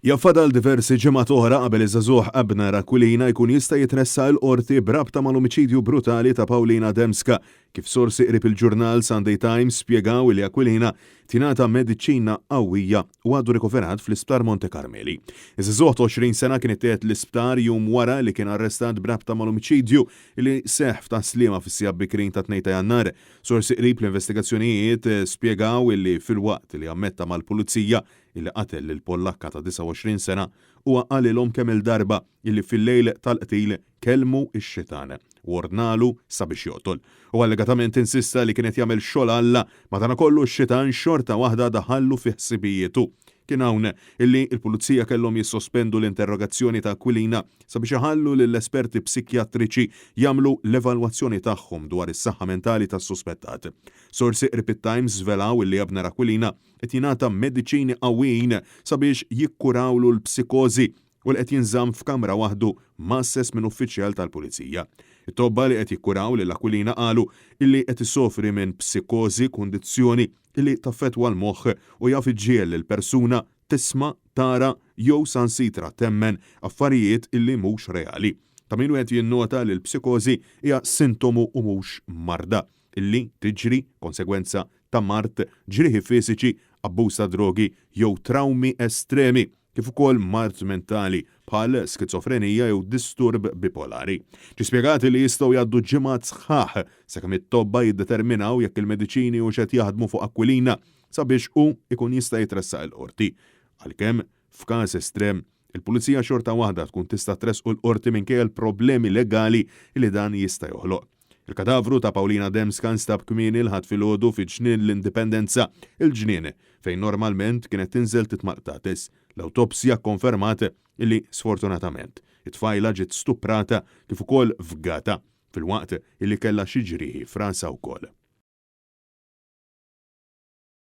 Ja fadal diversi ġimgħat oħra qabel iż-żagħżugħ Abner Aquilina jkun jista' jitressaq il-Qorti b'rabta mal-omiċidju brutali ta' Paulina Dembska, kif sorsi qrib il-ġurnal Sunday Times spjegaw li Aquilina tingħata mediċina qawwija u għadu rikoverat fl-Isptar Monte Carmeli. Iż-żagħżugħ ta' 20 sena kien ittieħed l-isptar jum wara li kien arrestat b'rabta mal-omiċidju li seħħ f'Tas-Sliema fis-sigħat bikrin tat-Tnejn ta' Jannar. Sorsi qrib l-investigazzjonijiet spjegaw li filwaqt li ammetta mal-Pulizija illi qatel lil Pollakka ta' 29 sena, huwa qalilhom kemm-il darba illi fil-lejl tal-qtil kellmu x-xitan u ordnalu sabiex joqtol. Huwa allegatament insista li kien qed jagħmel xogħol Alla, madankollu x-xitan xorta waħda daħallu fi ħsibijietu. Kien hawn illi l-Pulizija kellhom jissospendu l-interrogazzjoni ta' Aquilina sabiex iħallu lill-esperti psikjatriċi jagħmlu l-evalwazzjoni tagħhom dwar is-saħħa mentali tas-suspettat. Sorsi qrib it-Times żvelaw illi Abner Aquilina qed jingħata mediċini qawwijin sabiex jikkurawlu l-psikożi u li qed jinżamm f'kamra waħdu mgħasses minn uffiċjal tal-Pulizija. It-tobba li qed jikkuraw lil Aquilina qalu illi qed isofri minn psikożi, kundizzjoni illi taffettwa l-moħħ u jaf iġġiegħel lil persuna tisma', tara jew sansitra temmen affarijiet illi mhux reali. Ta' min wieħed jinnota li l-psikożi hija sintomu u mhux marda illi tiġri konsegwenza ta' mard, ġrieħi fiżiċi, abbuż ta' drogi jew trawmi estremi, kif ukoll mard mentali bħal skizofrenija jew disturb bipolari. Ġie spjegat li jistgħu jgħaddu ġimgħat sħaħ sakemm it-tobba jiddeterminaw jekk il-mediċini hux qed jaħdmu fuq Aquilina sabiex hu jkun jista' jitressaq il-Qorti. Għalkemm, f'każ estrem, il-Pulizija xorta waħda tkun tista' tressqu l-Qorti minkejja l-problemi legali li dan jista' joħloq. Il-kadavru ta' Paulina Dembska nstab kmieni l-Ħadd filgħodu fi Ġnien l-Indipendenza, il-ġnien fejn normalment kienet tinżel titma' l-qtates. L-awtopsja kkonfermat illi sfortunatament, it-tfajla ġiet stuprata kif ukoll fgata, filwaqt illi kellha xi ġrieħi f'rasha wkoll.